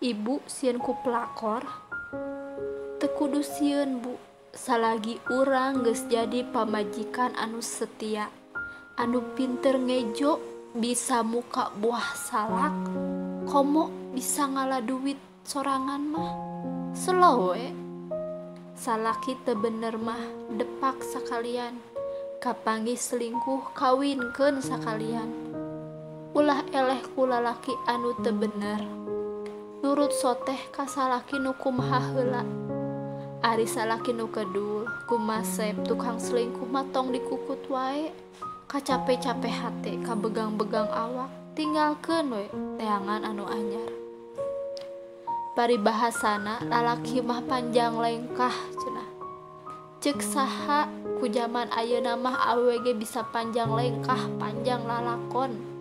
Ibu sieun ku pelakor? Teu kudu sieun, Bu, salagi urang geus jadi pamajikan anu setia, anu pinter ngejo, bisa muka buah salak, komo bisa ngala duit sorangan mah. Slow we. Salaki teu bener mah depak sakalian, kapanggih selingkuh kawinkeun sakalian. Ulah eleh ku lalaki anu teu bener. Nurut soteh ka salaki nu kumaha heula. Ari salaki nu kedul, kumasep tukang selingkuh mah tong dikukut wae. Kacape-cape hate, kabegang-begang awak, tinggalkeun we teangan anu anyar. Paribahasana lalaki mah panjang lengkah cenah. Ceuk saha ku jaman ayeuna mah awewe ge bisa panjang lengkah, panjang lalakon.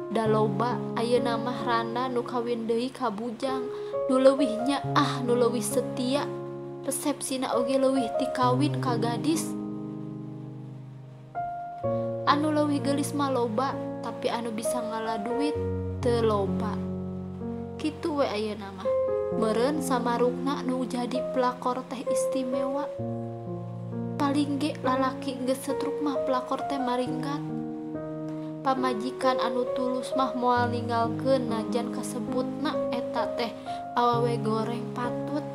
Da loba ayeuna mah randa nu kawin deui ka bujang, nu leuwih nyaah, nu leuwih setia, resepsina oge leuwih ti kawin ka gadis. Anu leuwih geulis mah loba, tapi anu bisa ngala duit teu loba. Kitu we ayeuna mah. Meureun samarukna nu jadi pelakor teh istimewa. Paling ge lalaki geus setruk mah pelakor teh maringkat. Pamajikan anu tulus mah moal ninggalkeun najan kasebutna eta teh awewe goreng patut.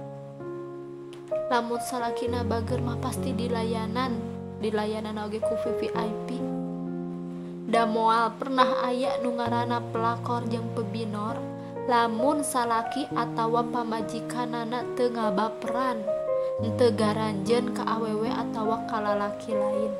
Lamun salakina bager mah pasti dilayanan, dilayanan oge ku VVIP. Da moal pernah aya nu ngaranna pelakor jeung pebinor lamun salaki atawa pamajikanana teu ngabaperan, henteu garanjeun ka awewe atawa ka lalaki lain.